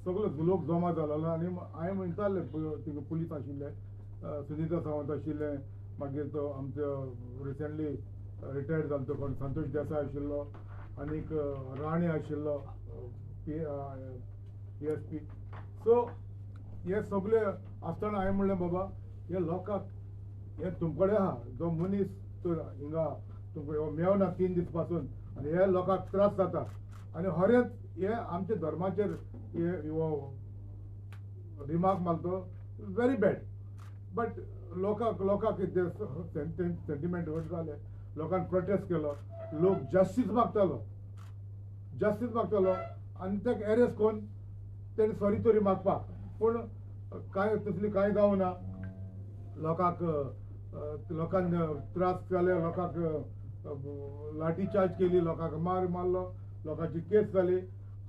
सगलो लोक जमा जालोलो आनी हांवें म्हणटाले थिंगा पुलीस आशिल्ले, सुनीता सावंत आशिल्ले, मागीर तो आमचो रिसंटली रिटायर्ड जालो तो कोण संतोष देसाय आशिल्लो, आनीक राणे आशिल्लो पी एस पी. सो हे सगळे आसतना हांवें म्हणलें बाबा हे लोकांक हे तुमकडे आहा जो मनीस तर हिंगा तुमकां हो मेवना 3 दीस पासून आनी हे लोकांक त्रास जाता आनी हरेच हे आमच्या धर्माचेर हे हो रिमार्क मारतो व्हेरी बॅड. बट लोकांक लोकांक सेंटिमेंट हर्ट जाले, लोकांक प्रोटेस्ट केलो, लोक जस्टीस मागतालो, जस्टीस मागतालो आनी ताका एरेस्ट करून तेणी सॉरी तरी मागपाक, पूण कांय तसली कांय जावना. लोकांक लोकांक त्रास जाले, लोकांक लाठी चार्ज केली, लोकांक मार मारलो, लोकांची केस जाली.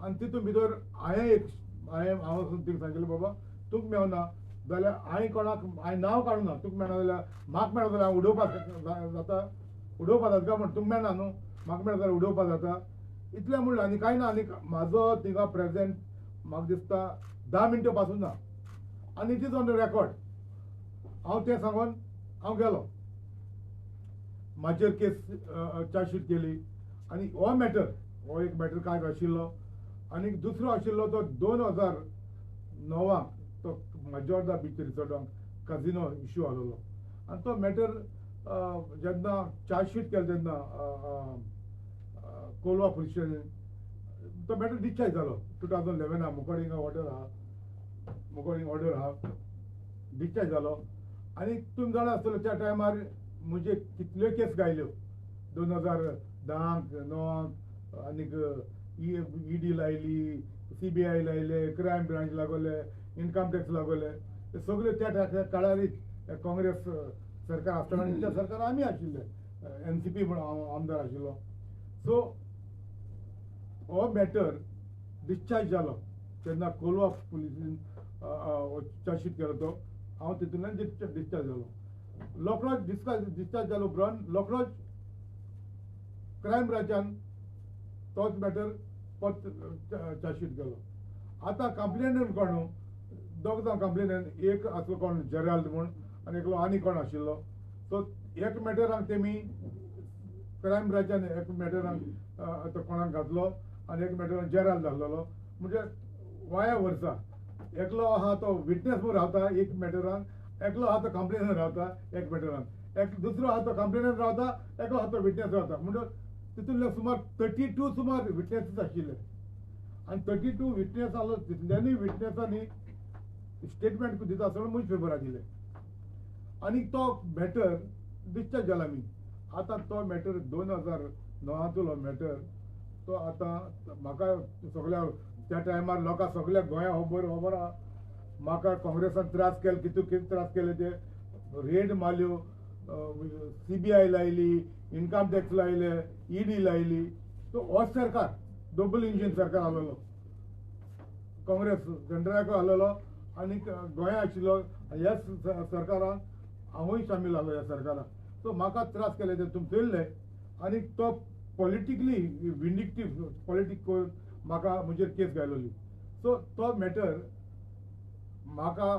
आनी तितून भितर हांवें एक हांवें हांव वचून तिका सांगिल्लें बाबा तुका मेवना जाल्यार हांवें कोणाक हांवें नांव काडूना, तुका मेळना जाल्यार म्हाका मेळना जाल्यार हांव उडोवपाक जाता, उडोवपाक जाता काय म्हण तुका मेळना न्हू, म्हाका मेळना जाल्यार उडोवपाक जाता इतलें म्हणलें. आनी कांय ना. आनी म्हाजो थिंगा प्रेजेंट म्हाका दिसता 10 मिनटां पासून ना आनी it is on the record. हांव तें सांगून हांव गेलो, म्हाजेर केस चार्जशीट केली. आनी हो मॅटर हो एक मॅटर काय आशिल्लो. आनी दुसरो आशिल्लो तो 2009 तो माजोर्डा बीच रिसॉर्टाक काजिनो इश्यू आसलेलो आनी तो मॅटर जेन्ना चार्जशीट केलें तेन्ना कोलवा पुलीस स्टेशन तो मॅटर डिस्चार्ज जालो 2011 मुकोडिंग ऑर्डर आहा, मुकोडिंग ऑर्डर आहा, डिस्चार्ज जालो. आनी तुमी जाणा आसतलो त्या टायमार म्हजे कितल्यो केस गायल्यो 2010 9 आनीक ईडी लायली, सीबीआय लायले, क्रायम ब्रांच लागोले, इनकम टॅक्स लागोले, ते सगळे त्या काळारीच काँग्रेस सरकार आसतना त्या सरकार आमी आशिल्ले, एनसीपी म्हूण हांव आमदार आशिल्लो. सो हो मॅटर डिस्चार्ज जालो तेन्ना कोलवा पुलिसीन चार्जशीट केलो तो हांव तितूंतल्यान डिस्चार्ज जालो. रोखडोच डिस्चार्ज जालो उपरांत रोखडोच क्रायम ब्रांचान तोच मॅटर परत चार्जशीट केलो. आतां कंप्लेनंट कोण, दोग जाण कंप्लेनंट, एक आसलो कोण जेराल्ड म्हूण आनी एकलो आनी कोण आशिल्लो. सो एक मॅटराक तेमी क्रायम ब्रांचान एक मॅटराक तो कोणाक घातलो आनी एक मॅटराक जेराल्ड घातलेलो. म्हणजे वाया वर्सा एकलो आहा तो विटनेस म्हूण रावता एक मॅटरान, एकलो आहा तो कंप्लेनंट रावता एक मॅटरान, एक दुसरो आहा तो कंप्लेनंट रावता, एकलो आहा तो विटनेस रावता. म्हणजे तितूंतले सुमार 32 सुमार विटनेसीस आशिल्ले आनी 32 विटनेस आसलो तितल्यांनी विटनेसांनी स्टेटमेंट दिता आसतना म्हूण पेपरार दिले आनी तो मॅटर डिस्चार्ज जाला. आमी आतां तो मॅटर 2009 मॅटर तो आतां म्हाका सगळ्या त्या टायमार लोकां सगळ्या गोंया खबर खबर आहा. म्हाका काँग्रेसान त्रास केले, कितू कितें त्रास केले ते, रेड मारल्यो, सीबीआय लायली, इनकम टॅक्स लायले, ईडी लायली. तो हो सरकार डबल इंजीन सरकार आसलेलो, काँग्रेस सेंट्रलाक आसलेलो आनी गोंया आशिल्लो. ह्या सरकारान हांवूय सामील आसलो ह्या सरकारान. सो म्हाका त्रास केले ते तुमी चोयल्ले आनी तो पॉलिटिकली विंडिक्टीव पॉलिटीक करून म्हाका म्हजेर केस घायलोली. सो तो मॅटर म्हाका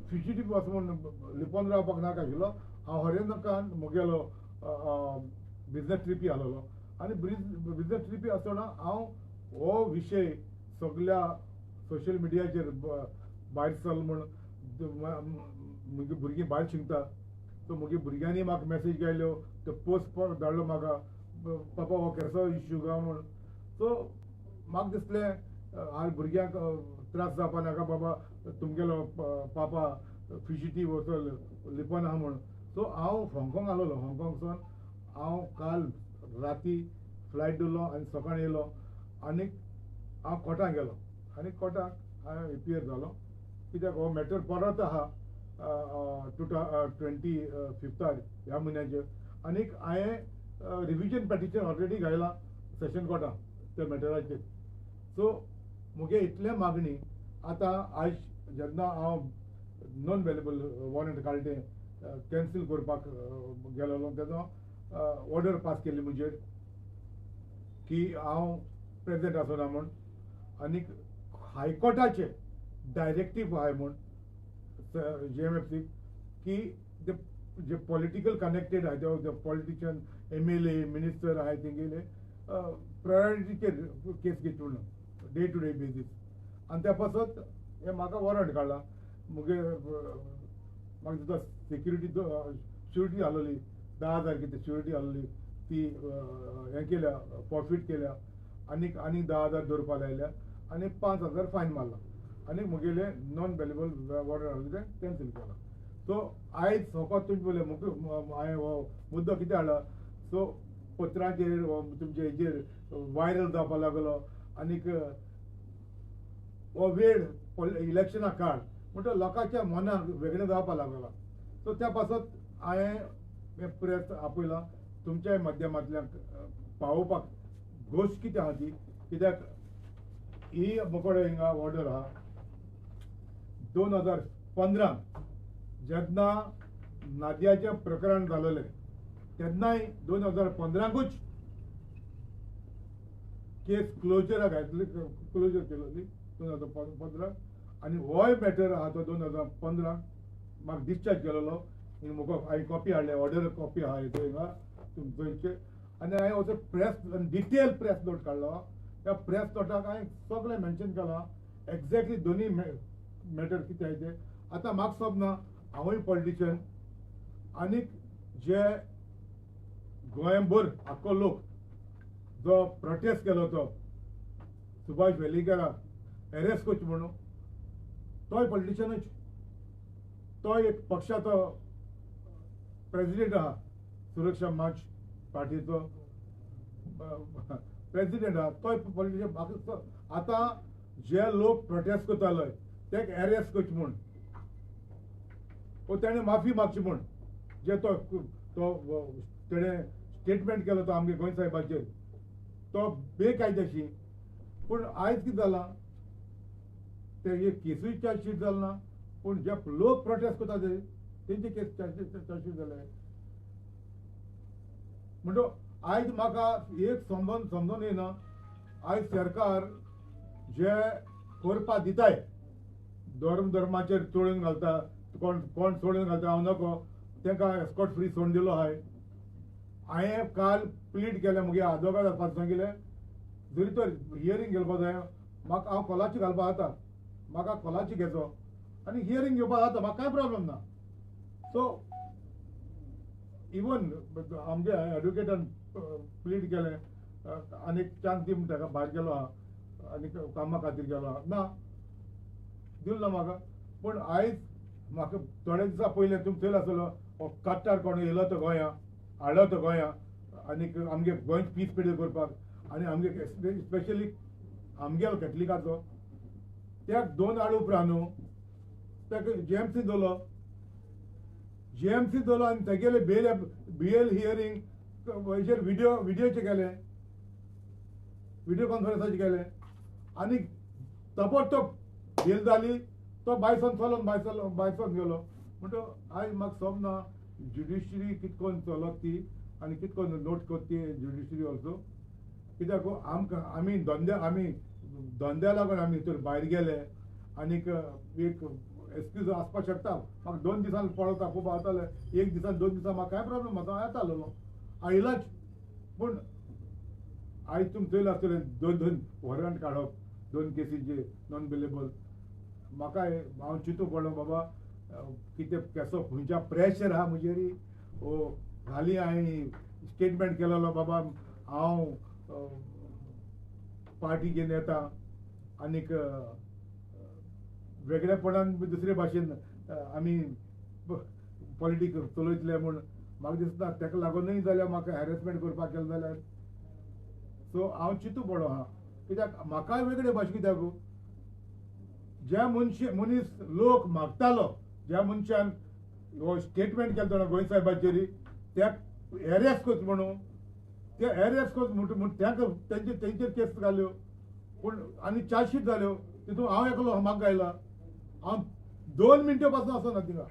फ्युजिटीव असो म्हूण लिपोन रावपाक नाका आशिल्लो. हांव हरेंद्रकान म्हगेलो बिजनेस ट्रिपी आसलेलो आनी बिजनेस ट्रिपी आसतना हांव हो विशय सगल्या सोशल मिडियाचेर भायर सरलो म्हूण म्हजी भुरगीं भायर शिकता, सो म्हगे भुरग्यांनी म्हाका मॅसेज गायल्यो, तो पोस्ट धाडलो म्हाका, पापा हो केसो इश्यू काय म्हूण. सो म्हाका दिसलें आज भुरग्यांक त्रास जावपा नाका बाबा, तुमगेलो पापा फ्युजिटीव असो लिपोन आहा म्हूण. सो हांव हाँगकाँग आसलेलो, हाँगकाँगसून हांव काल राती फ्लायट धरलो आनी सकाळीं येयलो आनी हांव कोर्टाक गेलो आनी कोर्टाक हांवें एपियर जालो. कित्याक हो मॅटर परत आहा 25 ह्या म्हयन्याचेर आनीक हांवें रिविजन पेटिशन ऑलरेडी घायलां सेशन कोर्टान त्या मॅटराचेर. सो म्हगे इतलें मागणी आतां आयज जेन्ना हांव नॉन अवेलेबल वॉरंट काडलें तें कॅन्सील करपाक गेलेलो तेन्ना ऑर्डर पास केल्ली म्हजेर की हांव प्रेजेंट आसना म्हूण. आनीक हायकोर्टाचे डायरेक्टीव आहाय म्हूण जीएमएफसी की जे पॉलिटिकल कनेक्टेड आहाय ते पॉलिटिशियन MLA minister आहाय तेंगेले प्रायोरिटीचेर केस घेत म्हणून डे टू डे बेजीस. आनी त्या पासत हें म्हाका वॉरंट काडला. मुगे म्हाका दिसता सेक्युरिटी श्युरिटी आसलेली 10,000 कितें श्युरिटी आसलेली ती हें केल्या, फॉरफीट केल्या आनीक आनीक 10,000 दवरपा लायल्या आनी 5,000 फायन मारला आनी मुगेले नॉन बेलेबल वॉरंट आसलें तें कॅन्सील केलां. सो आयज फकत तुमी पळय हांवें हो मुद्दो कितें हाडला, सो पत्रांचेर तुमचे हेजेर वायरल जावपाक लागलो आनीक हो वेळ इलेक्शना काळ म्हणटकर लोकांच्या मनाक वेगळें जावपाक लागला. सो त्या पासत हांवें हें प्रेस आपयलां तुमच्याय माध्यमांतल्यान पावोवपाक गोश्ट कितें आहा ती, कित्याक ही मुकोडे हिंगा ऑर्डर आहा 2015 जेन्ना नादियाचें प्रकरण जालेलें तेन्नाय 2015कूच केस क्लोजराक घातली, क्लोजर केलोली 2015. आनी होय मॅटर आहा तो 2015 म्हाका डिस्चार्ज केलेलो. म्हाका हांवें कॉपी हाडल्या, ऑर्डर कॉपी आहा हिंगा तुमचे. आनी हांवें असो प्रेस डिटेल प्रेस नोट काडलो. त्या प्रेस नोटाक हांवें सगळें मेन्शन केलां एक्झॅक्टली दोनी मॅटर कितें आहा तें. आतां म्हाका सोबना हांवूय पॉलिटिशियन आनीक जे गोंयभर आख्खो लोक जो प्रोटेस्ट केलो तो सुभाष वेलिंगकाराक एरेस्ट करचो म्हणून, तोय पॉलिटिशियनूच, तो एक पक्षाचो प्रेजिडेंट आहा, सुरक्षा मंच पार्टीचो प्रेजिडेंट आहा, तोय पॉलिटिशियन. म्हाका आतां जे लोक प्रोटेस्ट करताले तेका एरेस्ट करचे म्हूण ओ तेणें माफी मागची म्हूण जे तो तो तेणें स्टेटमेंट केलो तो आमगे गोंय साहेबाचेर तो बेकायदेशी. पूण आयज कितें जालां ते केसूय चार्जशीट जाल ना, पूण जे लोक प्रोटेस्ट करता ते तेंचे केस चार्जशीट जाले. म्हणटो आयज म्हाका एक समजून समजून येना, आयज सरकार जे करपा दिताय धर्म धर्माचेर चोळून घालता, कोण कोण सोडून घालता हांव नको, तांकां एस्कॉट फ्री सोडून दिलो आहाय. हांवें काल प्लीड केलें मुगे आदवोगाद सांगिल्लें जरी तर हियरींग घेवपा जाय म्हाका, हांव कोलाची घालपा जाता, म्हाका कोलाची घेचो आनी हियरींग घेवपा जाता, म्हाका कांय प्रॉब्लम ना. सो इवन आमगे एडवोकेटान प्लीड केलें आनी एक चान्स दी म्हण ताका भायर गेलो आहा आनी कामा खातीर गेलो आहा, ना दिलो ना म्हाका. पूण आयज म्हाका थोडे दिसा पयलें तुमी चोयला आसतलो हो काट्टार कोण येयलो तो गोंया हाडलो तो गोंया आनीक आमगे गोंय पीस पिडे करपाक आनी आमगे स्पेशली आमगेलो कॅथलिकाचो त्या 2 आड उपरांत न्हू ताका जीएमसी दवरलो, जीएमसी दवरलो आनी तेगेले बेल बेल हियरींग हेचेर विडियोचेर केलें, विडियो कॉन्फरन्साचेर केलें आनी तबडतोब बेल जाली, तो बायसोन चलोन बायसोन गेलो. म्हणटो आयज म्हाका सोबना ज्युडिशरी कितें करून चलत ती आनी कितें करून नोट करता ती ज्युडिशरी ऑल्सो. कित्याक आमकां आमी धंद्या आमी धंद्या लागून आमी तर भायर गेले आनीक एक एक्सक्यूज आसपाक शकता. म्हाका 2 दिसान पळोवता खूब जातालें, 1 दिसान 2 दिसान म्हाका कांय प्रॉब्लम आसा, हांव येतालो आयलाच. पूण आयज तुमी चोयलां आसतलें 2-2 वॉरंट काडप 2 केसीचे नॉन बेलेबल. म्हाका हांव चिंतूं पडलो बाबा कितें केसो खंयच्या प्रेशर आहा म्हजेर, ओ हालीं हांवें स्टेटमेंट केलेलो बाबा हांव पार्टी घेवन येता आनीक वेगळेपणान दुसरे भाशेन आमी पॉलिटिक्स चलयतले म्हूण म्हाका दिसता ताका लागूनय जाल्यार म्हाका हॅरेसमेंट करपाक केलें जाल्यार. सो हांव चिंतूं पडलो आहा कित्याक म्हाकाय वेगळे भाशेन, कित्याक ज्या मनीस लोक मागतालो ज्या मनशान हो स्टेटमेंट केलो तो गोंय साहेबाचेर त्या एरेस्ट करचो म्हणून, ते एरेस्ट करचो म्हूण तांकां तेंचेर केस घाल्यो पूण आनी चार्जशीट जाल्यो. तितून हांव एकलो म्हाका आयला, हांव 2 मिनटां पासून आसना थिंगा,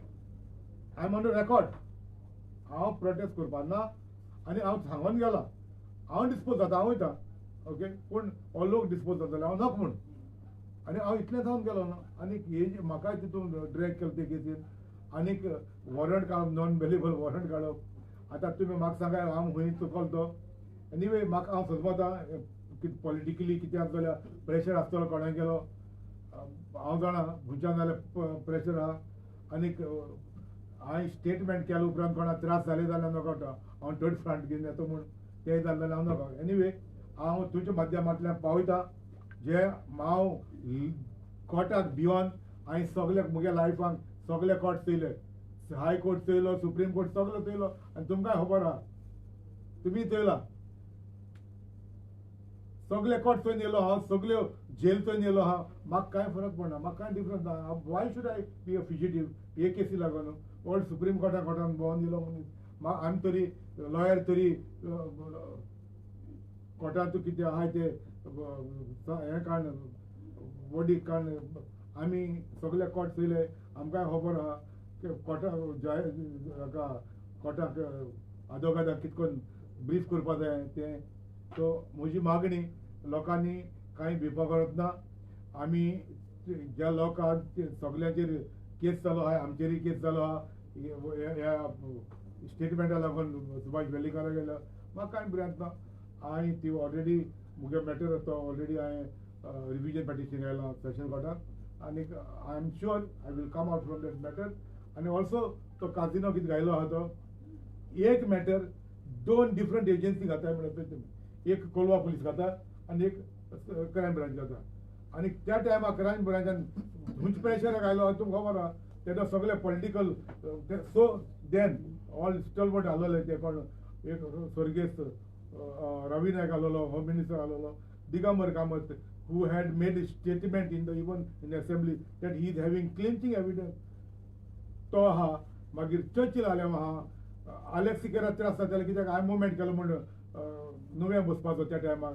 I am on record. हांव प्रोटेस्ट करपाक ना आनी हांव सांगून गेला हांव डिस्पोज जाता, हांव वयता ओके, पूण हो लोक डिस्पोज जाताले हांव नको म्हूण. आनी हांव इतलें जावन गेलो ना. आनी हे म्हाकाय तितून ड्रॅग केलो ते केसीन. आनीक वॉरंट काडप, नॉन बेलेबल वॉरंट काडप. आतां तुमी म्हाका सांगा हांव खंय चुकलो तो. एनिवे म्हाका हांव समजता कितें पॉलिटिकली कितें आसत जाल्यार प्रेशर आसतलो कोणाक गेलो हांव जाणा खंयच्यान जाल्यार प्रेशर आहा. आनीक हांवें स्टेटमेंट केल्या उपरांत कोणाक त्रास जाले जाल्यार नकळटा हांव थर्ड फ्रंट घेवन येता म्हूण तें जालें जाल्यार हांव नकळो. एनिवे हांव तुमच्या माध्यमांतल्यान पावयता जे हांव कोर्टाक भिवन हांवें सगळे म्हज्या लायफान सगळे कोर्ट चोयले, हाय कोर्ट चोयलो, सुप्रीम कोर्ट सगळो चोयलो. आनी तुमकांय खबर आहा, तुमी चोयला सगळे कोर्ट चोयन येयलो हांव, सगळ्यो जेल चोयन येयलो हांव. म्हाका कांय फरक पडना, म्हाका कांय डिफरन्स ना. Why should I be a fugitive हे केसी लागून ओल्ड सुप्रीम कोर्टान कोर्टान भोंवन येयलो मनीस. आमी तरी लॉयर तरी कोर्टांत कितें आहाय ते हें काडून वडी काडून आमी सगळे कोर्ट चोयले. आमकांय खबर आहा की कोर्टा हाका कोर्टाक आदोगादाक कितें करून ब्रीफ करपा जाय तें. सो म्हजी मागणी लोकांनी कांय भिवपा गरज ना. आमी ज्या लोकांक सगल्यांचेर केस जालो आहा, आमचेरूय केस जालो आहा ह्या स्टेटमेंटा लागून सुभाष वेर्लेकारा गेलो, म्हाका कांय भिरांत ना. हांवें ती ऑलरेडी म्हगे मॅटर तो ऑलरेडी हांवें रिविजन पिटिशन घायलां सेशन कोर्टान. आनीक I am sure I will come out from that matter. आनी ऑल्सो तो काजिनो कितें घायलो आहा तो एक मॅटर दोन डिफरंट एजन्सी घाताय म्हणल्यार तुमी, एक कोलवा पुलीस घाता आनी एक क्रायम ब्रांच घाता. आनी त्या टायमार क्रायम ब्रांचान खंयच्या प्रेशराक घायलो तुमकां खबर आहा. तेन्ना सगळे political so then all stalwart आसलेले ते कोण एक स्वर्गेस्त रवी नायक आसलेलो, होम मिनिस्टर आसलेलो, Digambar Kamat who had made a statement in the even in assembly that he is having clinching evidence तो आहा. मागीर चर्चिल आले आहा, आलेक्स सिकेरा त्रास जाताले कित्याक हांवें मुवमेंट केलो म्हूण नुव्यां बसपाचो त्या टायमार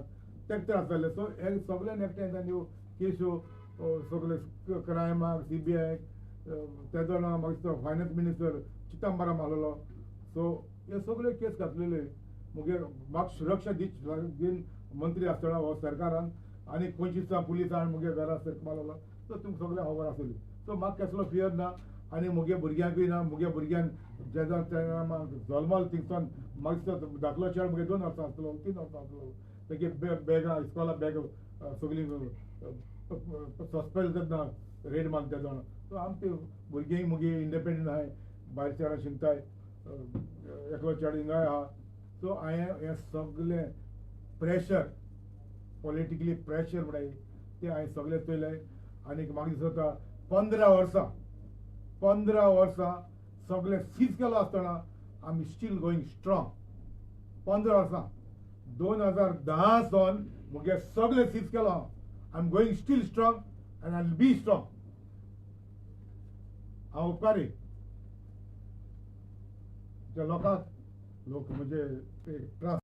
तेका त्रास जाले. सो हे सगळ्यान एकठांय जावन ह्यो केश्यो सगळे क्रायमाक सीबीआयक तेदोना मागीर तो फायनान्स मिनिस्टर चिदंबरम आसलेलो. सो हे सगळे केस घातलेले मुगे म्हाका सुरक्षा दीन मंत्री आसतना हो सरकारान आनी 25 पुलिसान मुगे घरा सर्क मारलो. सो तुमकां सगळें खबर आसतली. सो म्हाका कसलो फियर ना आनी मुगे भुरग्यांकूय ना. मुगे भुरग्यान जेन्ना तेन्ना जल्मल थिंगसान म्हाका दिसता धाकलो चेडो मुगे 2 वर्सां आसतलो, 3 वर्सां आसतलो, तेगे बॅगां इस्कॉला बॅग सगळीं सस्पेंड जातना रेड मारता तेदोना. सो आमचे भुरगीं मुगे इंडिपेंडंट आहाय, भायर शहरां शिकताय, एकलो चेडो हिंगाय आहा. सो हांवें हें सगळें प्रेशर पॉलिटिकली प्रेशर म्हणटाय तें हांवें सगळें चोयलें. आनीक म्हाका दिसता 15 वर्सां सगळें सीज केलो आसतना आमी स्टील गोईंग स्ट्रॉंग. 15 वर्सां 2010 सावन मुगे सगळें सीज केलो हांव. I am going still strong and I will be strong. हांव उपकारी ज्या लोकांक लोक म्हणजे त्रास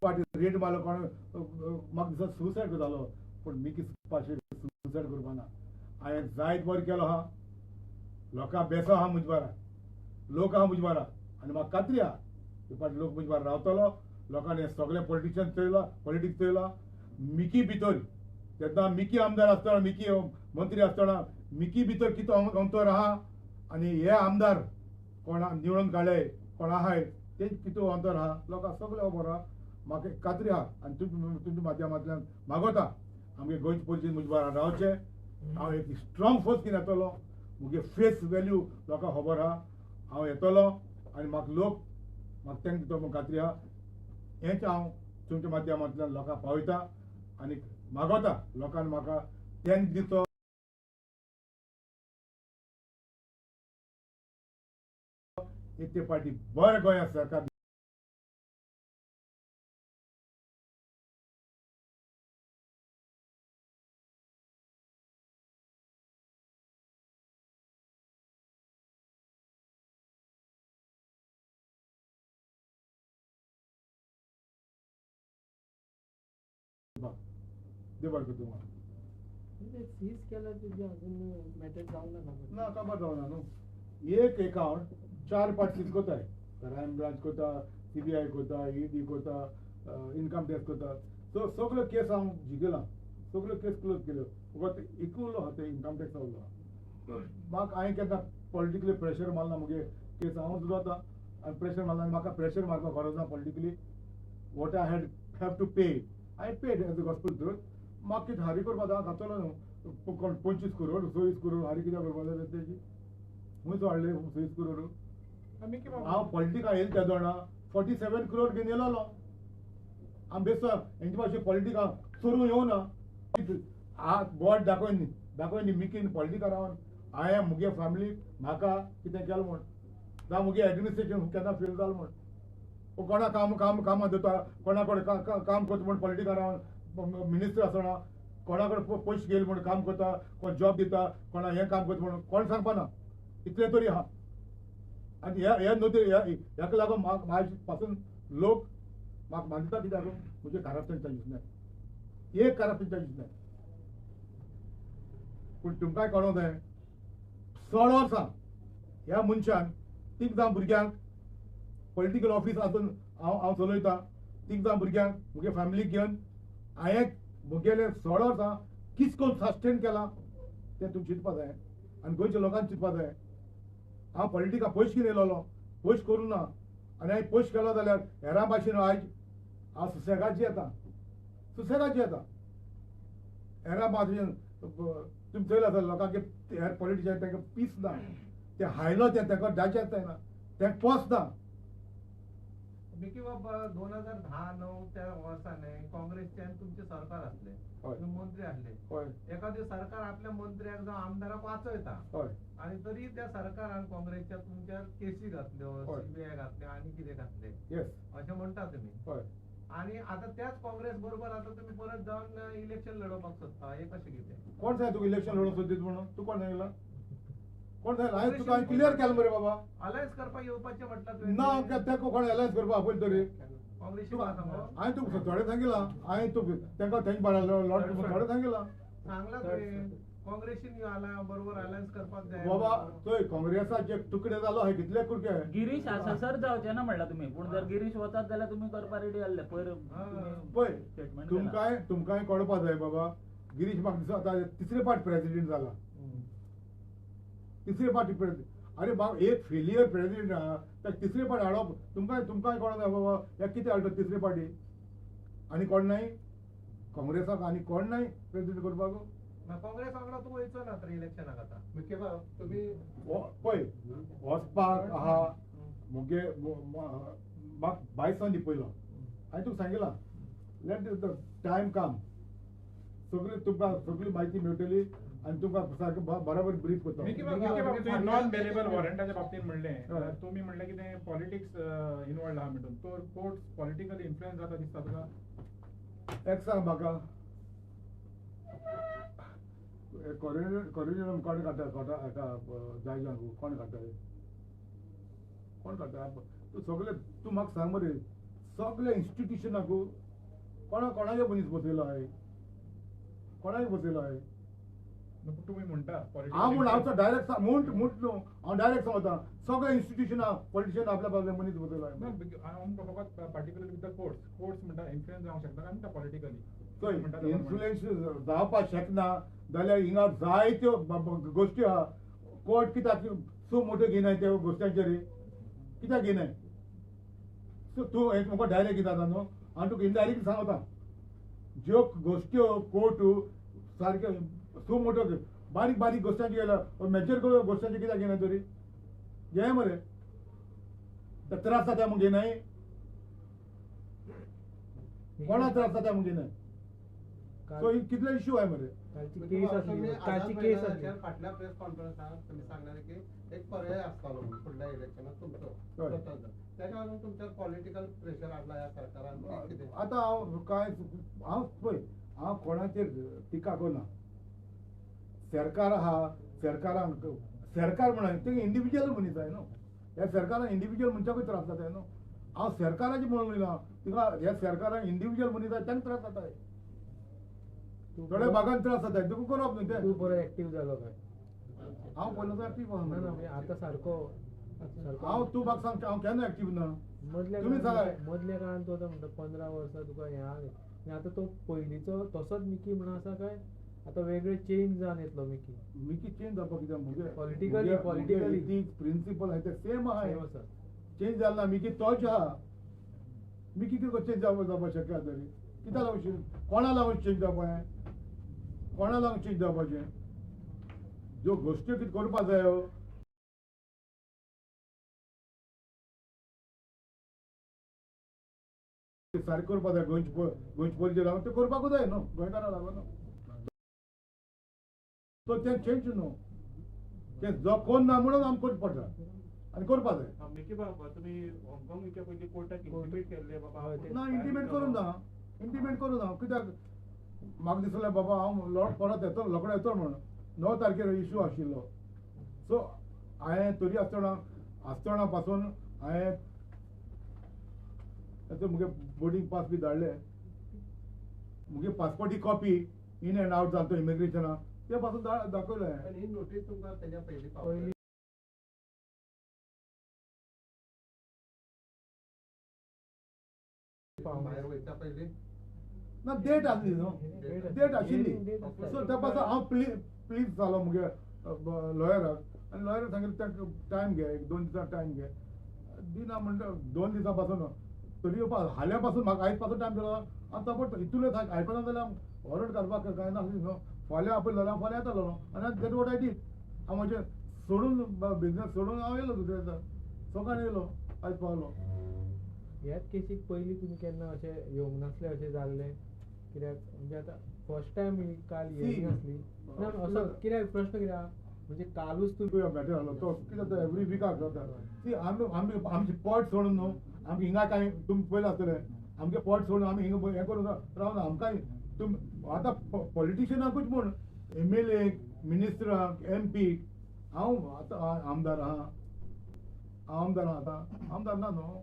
पार्टी रेड मारलो कोण म्हाका दिसता सुसायड जालो, पूण मिकी पाशे सुसायड करपा ना. हांवें जायत बरें केलो आहा, लोकां बेसो आहा म्हजे बारा, लोक आहा म्हजे बारा आनी म्हाका खात्री आहा हे पाटी लोक म्हजे बारा रावतलो. लोकांनी हे सगळे पॉलिटिशियन चोयला, पॉलिटिक्स चोयला. मिकी भितर तेन्ना मिकी आमदार आसतना, मिकी मंत्री आसतना मिकी भितर कितें अंतर आहा आनी हे आमदार कोणा निवडून काडले कोण आहाय ते कितें अंतर आहा लोकांक सगळें खबर आहा. म्हाका खात्री आहा आनी तुमच्या माध्यमांतल्यान मागोता आमगे गोंयचे पोलिसीन म्हजे बारा रावचें. हांव एक स्ट्रॉंग फोर्स घेवन येतलो, मुगे फेस वेल्यू लोकांक खबर आहा. हांव येतलो आनी म्हाका लोक म्हाका तांकां दितो म्हूण खात्री आहा. हेंच हांव तुमच्या माध्यमांतल्यान लोकांक पावयता आनी मागोता लोकांनी म्हाका thank दिचो. एक ते पार्टी बरें गोंया सरकार दिवपाक. देव बरें करूं तुमकां. सीज केला तुजें अजून मॅटर जावंक ना. ना, काबार जावना न्हू. एक एकाउंट 4 पार्ट सीज कोताय, क्रायम ब्रांच कोता, CBI कोता, ED कोता, इनकम टॅक्स कोता. सो सगळ्यो केस हांव जिखला, सगळ्यो केस क्लोज केल्यो. फकत एक उरलो आहा ते इनकम टॅक्स उरलो आहा. म्हाका हांवें केन्ना पॉलिटिकली प्रेशर मारला मुगे केस हांव सुद्दां आतां आनी प्रेशर मारला आनी म्हाका प्रेशर मारपाक गरज ना politically. What I had have to pay I paid as a gospel truth. म्हाका कितें हारी करपाक हांव खातलो न्हू. कोण 25 करोड 26 करोड हारी कित्याक करपाक जाय तेजी? खंयचो हाडले 26 करोड? हांव पॉलिटिका येयले तेदो जाणा 47 करोड घेवन येयलोलो. आमी बेसो हेंचे भाशेन पॉलिटिका चोरून येवना. बोट दाखय न्ही, दाखय न्ही मिकीन पॉलिटिका रावन हांवें मुगे फॅमिलीक म्हाका कितें केलें म्हूण, जावं मुगे एडमिनिस्ट्रेशन केन्ना फेल जालें म्हूण. कोणा काम काम कामां दिता, कोणा कडेन काम करता म्हूण पॉलिटिका रावन मिनिस्टर आसना, कोणा कडेन पयशे घेयले म्हूण काम करता, कोण जॉब दिता, कोणा हें काम करता म्हूण कोण सांगपाना. इतलें तरी आहा. आनी ह्या नदरे ह्याका लागून म्हाका म्हाजे पासून लोक म्हाका मानता कित्याक म्हजें करप्शन चार्जीस ना, एक करप्शन चार्जीस ना. पूण तुमकांय कळोंक जाय, 16 वर्सां ह्या मनशान 3 जाण भुरग्यांक पॉलिटिकल ऑफीस आसून हांव हांव चलयतां. 3 जाण भुरग्यांक म्हगे फॅमिलीक घेवन हांवें म्हगेले 16 वर्सां कितें करून सस्टेन केलां तें तुमी चिंतपा जाय आनी गोंयच्या लोकांक चिंतपा जाय. हांव पॉलिटिका पयश कितें येयलोलो, पयश करूं ना. आनी हांवें पयश केलो जाल्यार हेरां भाशेन आयज हांव सुसेगाद जियेता, सुसेगाद जियेता. हेरां भाशेन तुमी चोयला जाल्यार लोकांक हेर पॉलिटिशियन तांकां पीस ना, ते हायलो तें तांकां डायजेस्ट जायना, तें पोस ना. मिकी बाब 2010-9 त्या वर्सांनी काँग्रेसच्यान तुमचें सरकार आसलें, तुमी मंत्री आसले. एखादें सरकार आपल्या मंत्र्याक जावं आमदाराक वाचयता आनी तरी त्या सरकारान काँग्रेसच्या तुमच्यार केसी घातल्यो, CBI घातल्यो आनी कितें घातलें अशें म्हणटा तुमी. आनी आतां त्याच काँग्रेस बरोबर आतां तुमी परत जावन इलेक्शन लडोवपाक सोदता, हें कशें कितें? कोण सांग तुका इलेक्शन लडोवंक सोदीत म्हणून? तूं कोण सांगला? कोण सांगला? हांवें तुका क्लियर केलें मरे बाबा. अलायन्स करपाक येवपाचें म्हटलां तुवें. ना, तेका कोण अलायन्स करपाक आपयलें तरी? काँग्रेसी हांवें तुका थोडें सांगिलां, हांवें तुका तांकां थंय थोडें सांगिलां. सांगलां तुवें काँग्रेसीन बरोबर अलायन्स करपाक जाय बाबा. थंय काँग्रेसाचे तुकडे जालो हे कितले कुडके. गिरीश आसासर जावचें ना म्हणलां तुमी, पूण जर गिरीश वतात जाल्यार तुमी करपा रेडी आसले पयर. पळय तुमकांय तुमकांय कळपा जाय बाबा, गिरीश म्हाका दिसता आतां तिसरे पाट प्रेजिडेंट जाला, तिसरे पाटी प्रेजिडेंट. अरे बाबा एक फेलियर प्रेजिडेंट आहा ताका तिसरे पाट हाडप तुमकांय तुमकांय कळोंक जाय बाबा. ह्या कितें हाडटा तिसरे पाटी? आनी कोण नाय काँग्रेसाक, आनी कोण नाय प्रेजिडेंट करपाक? काँग्रेस वांगडा तूं वयचो ना तर इलेक्शनाक आतां? मिकी बाब तुमी पळय वचपाक आहा मुगे म्हाका बायसान दिपयलो, हांवें तुका सांगिलां लेट the time काम, सगळी तुमकां सगळी म्हायती मेळटली आनी तुमकां सारकें बरोबर ब्रीफ करता. मिकी बाब तुवें नॉन बेलेबल वॉरंटाच्या बाबतींत म्हणलें, तुमी म्हणलें कितें पॉलिटिक्स इनवॉल्ड आहा म्हणून, तो कोर्ट पॉलिटिकली इन्फ्लुएन्स जाता दिसता तुका? एक सांग म्हाका, कोरिजन कोण काडटा? कोटा हाका जायजांक कोण काडटा? कोण काडटा? तूं सगळे तूं म्हाका सांग मरे, सगळे इन्स्टिट्युशनाक कोणा कोणाचे मनीस बसयलो आहे? कोणाक बसयलो आहे? तुमी म्हणटा हांव म्हूण हांव डायरेक्ट म्हूण न्हू, हांव डायरेक्ट सांगता सगळे इन्स्टिट्युशनां पॉलिटिशियन आपल्या बाबले मनीस बसयलो आहे. हांव फकत particular with the courts, courts म्हणटा इन्फ्लुएन्स जावंक शकता काय म्हणटा पॉलिटिकली? चोय इन्फ्लुएन्स जावपाक शकना जाल्यार हिंगा जायत्यो गोश्टी आहा. कोर्ट कित्याक सो मोठो घेयनाय त्या गोश्ट्यांचेर कित्याक घेयनाय? सो तूं हें म्हाका डायरेक्ट दिता न्हू, हांव तुका इनडायरेक्टली सांगता ज्यो गोश्ट्यो कोर्ट सारक्यो सो मोठो बारीक बारीक गोश्टांचे गेल्या मेजर गोश्टांचे कित्याक घेयना तरी? घेय मरे, त्रास जाता म्हूण घेयनाय? कोणा त्रास जाता म्हूण घेयनाय? सो कितले इश्यू आहे मरे. फाटल्या प्रेस कॉन्फरन्साक तुमी सांगलें की एक पर्याय आसतालो म्हणून फुडल्या इलेक्शनाक तुमचो स्वतंत्र, तेका लागून तुमच्यार पॉलिटिकल प्रेशर हाडला ह्या सरकारान कितें? आतां हांव कांय हांव पळय हांव कोणाचेर टिका करना. सरकार आहा, सरकारान सरकार म्हणून ते इंडिविज्युअल मनीस जाय न्हू, ह्या सरकारान इंडिविज्युअल मनशाकूय त्रास जाता न्हू. हांव सरकाराचें म्हणून उलयना, तिका ह्या सरकारान इंडिविज्युअल मनीस जाय तांकां त्रास जाता. थोड्या भागान त्रास जाता तुका करप न्हू तें. तूं बरो एक्टीव जालो काय? हांव पयलो एक्टीव आहा. ना आतां सारको हांव तूं म्हाका सांग हांव केन्ना एक्टीव ना. मदल्या तुमी सांगाय मदल्या काळान तूं आतां म्हणटा 15 वर्सां तुका हें आहा, आतां तो पयलींचो तसोच मिकी म्हणून आसा काय आतां वेगळे चेंज जावन येतलो मिकी? मिकी चेंज जावपाक कित्याक म्हगे पॉलिटिकली पॉलिटिकली प्रिंसिपल आहा ते सेम आहा, चेंज जाल ना. मिकी तोच आहा. मिकी कितें चेंज जावपाक शक्य आसा तरी कित्याक लागून कोणा लागून चेंज जावपाचें? कोणा लागून चेंज जावपाचें? ज्यो गोश्टी कितें करपाक जायो सारकें करपाक जाय. गोंयचे गोंयचे पोरजे लागून तें करपाकूच जाय न्हू, गोंयकारां लागून न्हू. सो तें चेंज न्हू, तें जो कोण ना म्हणून आमकां करचें पडटा आनी करपाक जाय. मिकी बाब तुमी हाँगकाँग वयच्या पयलीं कोर्टाक इंटिमेट केल्लें बाबा? ना, इंटिमेट करूंक ना, इंटिमेट करूं ना. कित्याक म्हाका दिसलें बाबा हांव लोट परत येतलो, रोकडो येतलो म्हणून. 9 तारखेर इशू आशिल्लो. सो हांवें तरी आसतना आसतना पासून हांवें ताचो म्हगे बोर्डींग पास बी धाडले, म्हगे पासपोर्टी कॉपी इन एंड आवट जालो तो इमिग्रेशना ते पासून दाखयलें. ही नोटीस तुमकां तेज्या पयलीं पावली? भायर वयता पयलीं ना, डेट आसली न्हू, डेट आशिल्ली. सो त्या पासून हांव प्लीज जालो म्हगे लॉयराक आनी लॉयराक सांगिल्लें ताका टायम घे, 1-2 दिसां टायम घे. दिना म्हणटा 2 दिसां पासून तरी हाल्या पासून म्हाका आयज पासून टायम दिलो. हांव तापडटा इतूले आयकना जाल्यार वॉरंट काडपाक कांय नासली न्हू. फाल्यां आपयलें जाल्यार फाल्यां येतालो न्हू. आनी that what I did. हांव म्हजें सोडून बिजनेस सोडून हांव येयलो दुसऱ्या दिसा सकाळीं येयलो, आयज पावलो. ह्याच केसीक पयलीं तुमी केन्ना अशें येवंक नासलें अशें जाल्लें? कित्याक म्हणजे आतां फर्स्ट टायम ही काल हियरींग आसली ना, असो कित्याक प्रश्न कित्याक म्हणजे कालूच तूं मॅटर जालो तो कितें जाता एवरी विकाक जाता. ती आमी आमी आमचे पोट सोडून न्हू आमकां हिंगा कांय तुमी पयलें आसतलें आमगे पोट सोडून आमी हिंगा हें करून रावना. आमकां तुमी आतां पॉलिटिशियनाकूच म्हूण MLA, मिनिस्टरांक, MP, हांव आतां आमदार आहा, हांव आमदार आहा, आतां आमदार ना न्हू.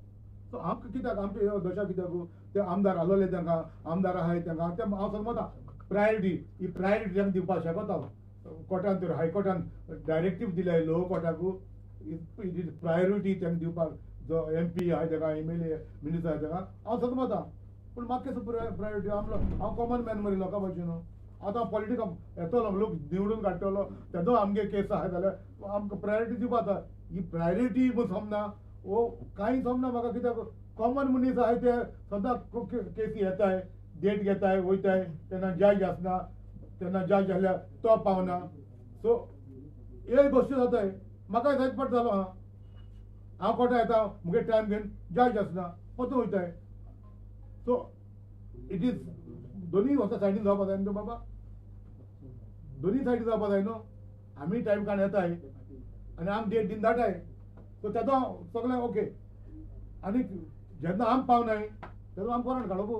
सो आमकां कित्याक आमचे दशा कित्याक ते आमदार आसलोले तांकां आमदार आहाय तांकां ते हांव समजता प्रायोरिटी ही प्रायोरिटी तांकां दिवपाक शकता. कोर्टान तर हायकोर्टान डायरेक्टीव दिले लोवर कोर्टाकू it is priority तांकां दिवपाक. जो MP आहाय ताका, MLA, minister आहाय ताका हांव समजता. पूण म्हाका केसो प्रायोरिटी? हांव कॉमन मॅन मरे लोकां भशेन न्हू. आतां पॉलिटिका येतलो लोक निवडून काडटलो तेजो आमगे केस आहा जाल्यार आमकां प्रायोरिटी दिवपा जाता. ही प्रायोरिटी समजना वो कांय समजना म्हाका. कित्याक कॉमन मनीस आहाय ते सदां केसी येताय, डेट घेताय, वयताय, तेन्ना जज आसना, तेन्ना जज जाल्यार तो पावना. सो हे गोश्टी जाताय. म्हाकाय जायत पट जालो आहा. हांव कोर्टा येता म्हगे टायम घेवन जज आसना परतून वयताय. सो it is दोनूय वता सायडीन जावपा जाय न्हू बाबा, दोनूय सायडीन जावपा जाय न्हू. आमी टायम काडून येताय आनी आम डेट दीन धाडटाय. सो तेजो सगळें ओके. आनी जेन्ना आम पावनाय तेन्ना आम वॉरंट काडप.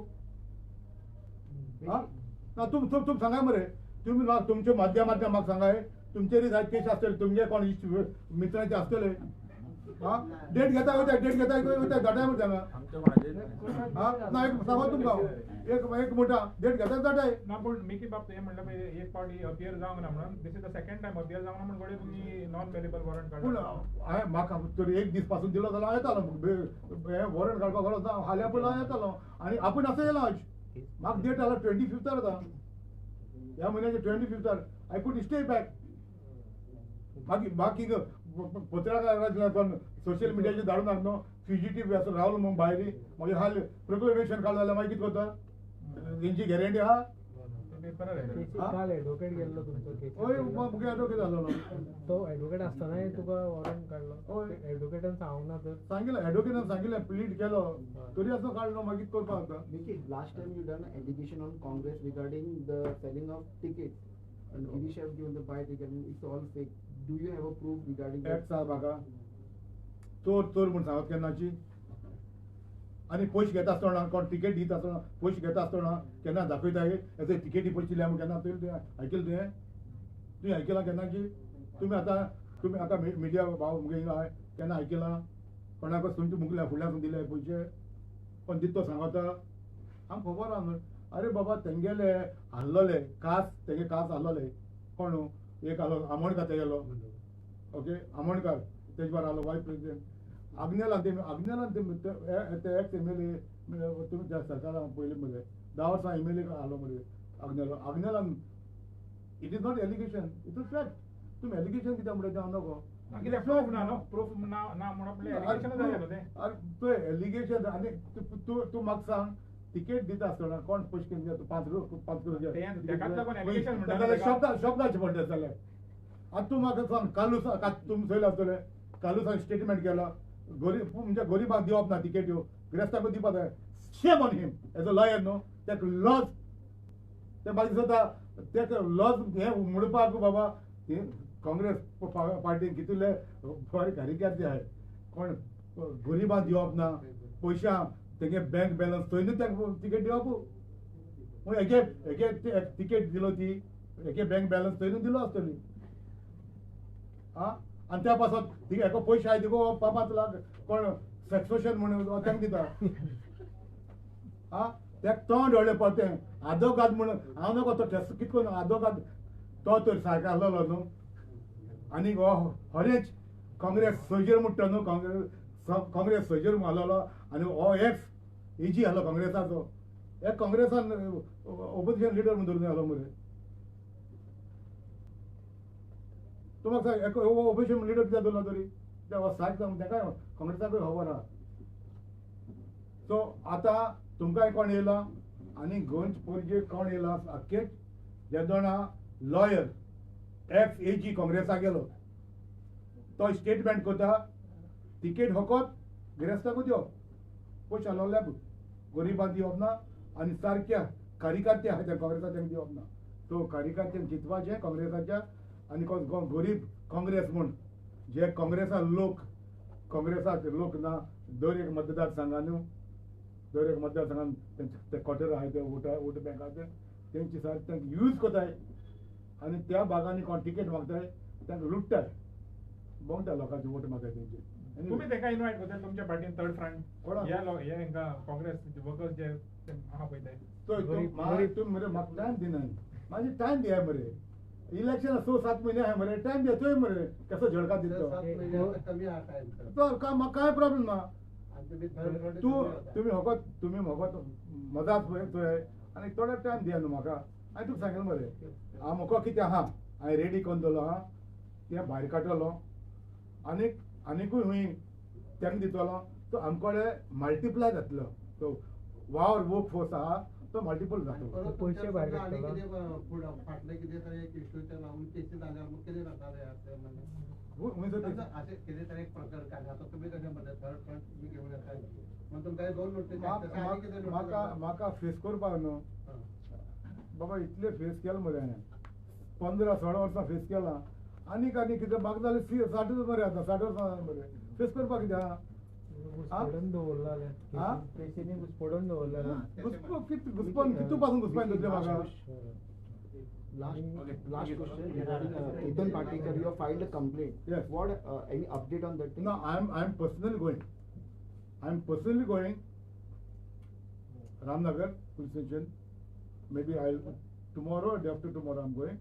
आं ना तुम तुम सांगाय मरे, तुमी म्हाका तुमच्या माध्यमांतल्यान म्हाका सांगाय तुमचेरूय जायत केस आसतले, तुमगे कोण इश्ट मित्रांचे आसतले. आं डेट घेता वयता, डेट घेता वयता, धाडाय मरे तांकां. आं ना एक सांगो तुमकां एक एक म्हणटा डेट घेता धाडाय ना. पूण मिकी बाब तुवें म्हणलें पळय एक फावटी अपियर जावंक ना म्हणून, this is the second time appear जावंक ना म्हणून घडये तुमी नॉन बेलेबल वॉरंट काडला. पूण हांवें म्हाका तरी एक दीस पासून दिलो जाल्यार हांव येतालो हें वॉरंट काडपाक गरज ना. हाल्यां पयलीं हांव येतालो आनी आपूण आसा येयला आज. म्हाका डेट आसा 25 आतां ह्या म्हयन्याचे 25 I could stay back. बाकी बाकी पत्रकारांतल्यान सोशल मिडियाचेर धाडून हाड न्हू फ्युजिटीव आसा रावलो म्हूण भायर मागीर हाल प्रोक्लेमेशन काडलें जाल्यार मागीर कितें करता? तेंची गॅरंटी आहा? काल एडवोकेट गेल्लो तुमचो? हय, म्हगे एडवोकेट जालो तो. एडवोकेट आसतनाय तुका वॉरंट काडलो? हय, एडवोकेटान सांगूंक ना तर? सांगिल्लें, एडवोकेटान सांगिल्लें, प्लीड केलो तरी आसतना काडलो. मागीर करपाक जाता. Mickey, last time you done allegation on Congress regarding the selling of tickets and Girish have given the buy ticket and it's all fake. Do you have a proof regarding that? Facts आहा म्हाका. चोर चोर म्हूण सांगत केन्नाची. आनी पयशे घेता आसतना कोण टिकेट दिता आसतना पयशे घेता आसतना केन्ना दाखयता एज टिकेटी पयशे दिल्या म्हूण केन्ना तुवें आयकलें? तुवें तुवें आयकलां केन्नाची? तुमी आतां तुमी आतां मिडिया भाव मुगे हिंगा केन्ना आयकलां कोणाक तुमचे मुगल्या फुडल्यान दिले पयशे कोण दिता तो सांगता? आमकां खबर आहा न्हू. अरे बाबा तेंगेले आहलोले कास तेगे कास आहलोले कोण एक आहलो आमोणकार तेगेलो ओके आमोणकार तेजे बार आहलो वायस प्रेसिडेंट आग्नेलान ते आग्नेलान ते एक्स एम एल ए तुमी त्या सरकारान पयलीं मरे 10 वर्सां एम एल ए आहलो मरे आग्नेलो आग्नेलान it is not allegation it is fact. तुमी एलिगेशन कित्याक म्हणटा तें हांव नको कित्याक प्रूफ ना न्हू प्रूफ ना ना म्हणप एलिगेशन जालें न्हू तें. अरे पळय एलिगेशन आनी तूं तूं म्हाका सांग तिकेट दिता आसतना कोण पयशे घेवन तूं 5 5 रुपया शब्दाचें पडटा जाल्यार आतां तूं म्हाका सांग कालूस तुमी चोयला आसतलें कालूसान स्टेटमेंट केलो गरीब म्हणजे गरिबांक दिवप ना तिकेट्यो गिरेस्ताकूच दिवपा जाय. Shame on him as a lawyer न्हू तेका लॉज ते म्हाका दिसता तेका लॉज हें म्हणपाक बाबा काँग्रेस पार्टीन कितले बरे कार्यकर्ते आहाय कोण गरिबांक दिवप ना पयशां तेगे बँक बॅलन्स थंय न्हू ताका तिकेट दिवप एके एके तिकेट दिलो ती एके बँक बॅलन्स थंय न्हू दिलो आसतली आं. आनी त्या पासत तिका एका पयशे आहाय तिका 5 लाख कोण सेक्सोशन म्हणून तांकां दिता आं. तेका तोंड व्हडलें परतें आदोगाद म्हणून हांव नको तो टेस्ट कितें करून आदोगाद तो तर सारको आहलोलो न्हू आनी हो हरेच काँग्रेस सोजर म्हणटा न्हू काँग्रेस काँग्रेस सोजर आहलोलो आनी हो एक्स एजी आहलो काँग्रेसाचो एक काँग्रेसान ओपोजिशन लिडर म्हणून धरून आहलो मरे. तूं म्हाका सांग एक ओपोजिशन लिडर कित्याक दवरलो तरी सारकें सांग तेकाय काँग्रेसाकूय खबर आहा. सो आतां तुमकांय कोण येयला आनी गोंयचे पणजे कोण येयला आख्खेच जेदोणा लॉयर एक्स एजी काँग्रेसाक गेलो तो स्टेटमेंट करता तिकेट फकत गिरेस्ताकूच दिवप पयशे आहलोल्याकूच गरिबांक दिवप ना आनी सारक्या कार्यकर्ते आहाय त्या काँग्रेसाक तांकां दिवप ना. सो कार्यकर्त्यांक चिंतपाचें काँग्रेसाच्या आनी गरीब काँग्रेस म्हूण जे काँग्रेसा लोक काँग्रेसाक लोक ना दर एक मतदार संघान न्हू दर एक मतदारसंघान तेंचे ते क्वॉर्टर आहाय ते वोट वोट बँकाचे तेंचे सारके तांकां यूज करताय आनी त्या भागांनी कोण तिकेट मागताय तांकां लुट्टाय भोंवता लोकांचे वोट मागताय तेंचे. तुमी तेका इनवायट करता तुमच्या पार्टीन थर्ड फ्रंट कोणा हे हेंका काँग्रेस वर्कर्स जे आहा पळय ते तुमी मरे म्हाका टायम दिनाय म्हाजी टायम दियाय मरे इलेक्शन 6-7 म्हयने आहाय मरे टायम दिया चोय मरे कसो झडका दिता तो म्हाका कांय प्रॉब्लेम ना. तूं तुमी फकत तुमी फकत मजाच पळय चोय आनी थोडो टायम दिया न्हू म्हाका हांवें तुका सांगलें मरे हांव म्हाका कितें आहा हांवें रेडी करून दवरलो आहा तें भायर काडटलो आनीक आनिकूय खूंय तांकां दितलो तो आमकडे मल्टिप्लाय जातलो तो वावर वर्क फोर्स आहा तो मल्टिपल जातलो. पयशे भायर काडटलो फाटले कितें तरी एक इश्यूचे लागून केसी जाल्यार कितें जातालें अशें कितें तरी एक प्रकार काडला. आतां तुमी कशें म्हणलें थर्ड फ्रंट तुमी घेवन येता म्हणून तुमकां 2 नोटीस म्हाका म्हाका फेस करपाक न्हू बाबा इतले फेस केला मरे हांवें 15-16 वर्सां फेस केला आनीक आनी कितें म्हाका जाल्यार 60 मरे आतां 60 वर्सां जालीं मरे फेस करपाक कितें आहा घुस्पडून दवरला केसीनी घुस्पडून दवरला घुसपन कितू पासून घुसपान दवरलें म्हाका. Last question regarding Ketan Patekar, you have filed a complaint. Yes. What any update on that thing? No, I am personally going. I am personally going Ramnagar police station. Maybe I tomorrow day after tomorrow I am going.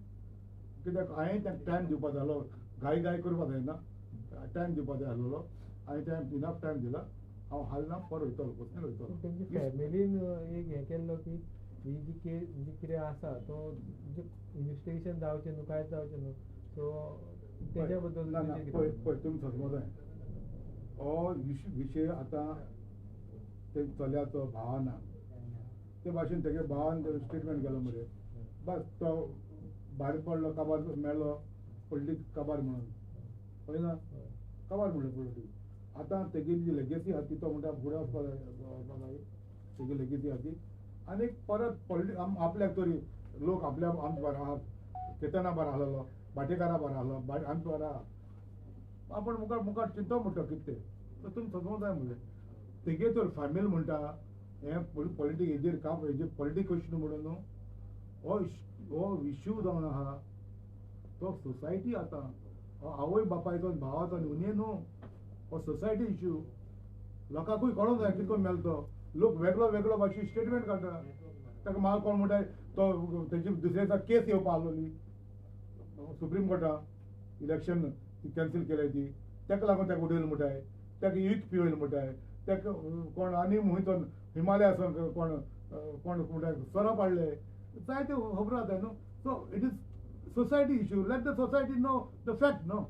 कित्याक हांवें तांकां time दिवपा जालो घाई घाई करपा जायना time दिवपा जाय आसलेलो हांवें टायम इनफ टायम दिला. हांव हाल ना परत वयतलो पर्सनल वयतलो. तेंची फॅमिलीन एक हें केल्लो की ही जी केस म्हणजे कितें आसा तो म्हणजे इन्वेस्टिगेशन जावचें न्हू कांयच जावचें न्हू सो तेज्या बद्दल ना ना पळय पळय तुमी समजूंक जाय हो विशय आतां ते चल्याचो भावा ना ते भाशेन तेगे भावान स्टेटमेंट केलो मरे बस तो भायर पडलो काबार मेलो पडली काबार म्हणून पळय ना काबार म्हणलें पडली. आतां तेगेली जी लेगेसी आहा ती तो म्हणटा फुडें वचपाक जाय तेगी लेगेसी आहा ती आनी परत पॉलिटिक्स आपल्याक तरी लोक आपल्या आमचे बारा आहा केतना बारा आहलोलो भाटेकारा बारा आहलो आमचे बारा आहा आपूण मुखार मुखार चिंतो म्हणटा कितें तें तुमी समजूंक जाय म्हणलें तेगे तर फॅमिली म्हणटा हें पॉलिटिक्स हेजेर काम हेजेर पॉलिटिक्स क्वेश्चन म्हणून न्हू हो हो इश्यू जावन आहा तो सोसायटी आतां हो आवय बापायचो भावाचो न्हू न्हू हो सोसायटी इश्यू लोकांकूय कळोंक जाय कितें करून मेलो तो लोक वेगळो वेगळो भाशेन स्टेटमेंट काडटा. ताका म्हाका कोण म्हणटा तो तेजी दुसऱ्या दिसा केस येवपा आसलोली सुप्रीम कोर्टान इलेक्शन कॅन्सील केल्या ती, ताका लागून ताका उडयलें म्हणटाय, ताका यूथ पिवयलें म्हणटाय, ताका कोण आनी खंय तो हिमालया सावन कोण कोण म्हणटा सोरो पाडले, जायत्यो खबरो जाता न्हू. So it is society issue, let the society know the fact no.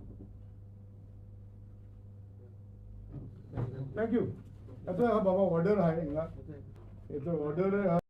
Thank you. आतां बाबा ऑर्डर आहा हिंगा, हेचो ऑर्डर.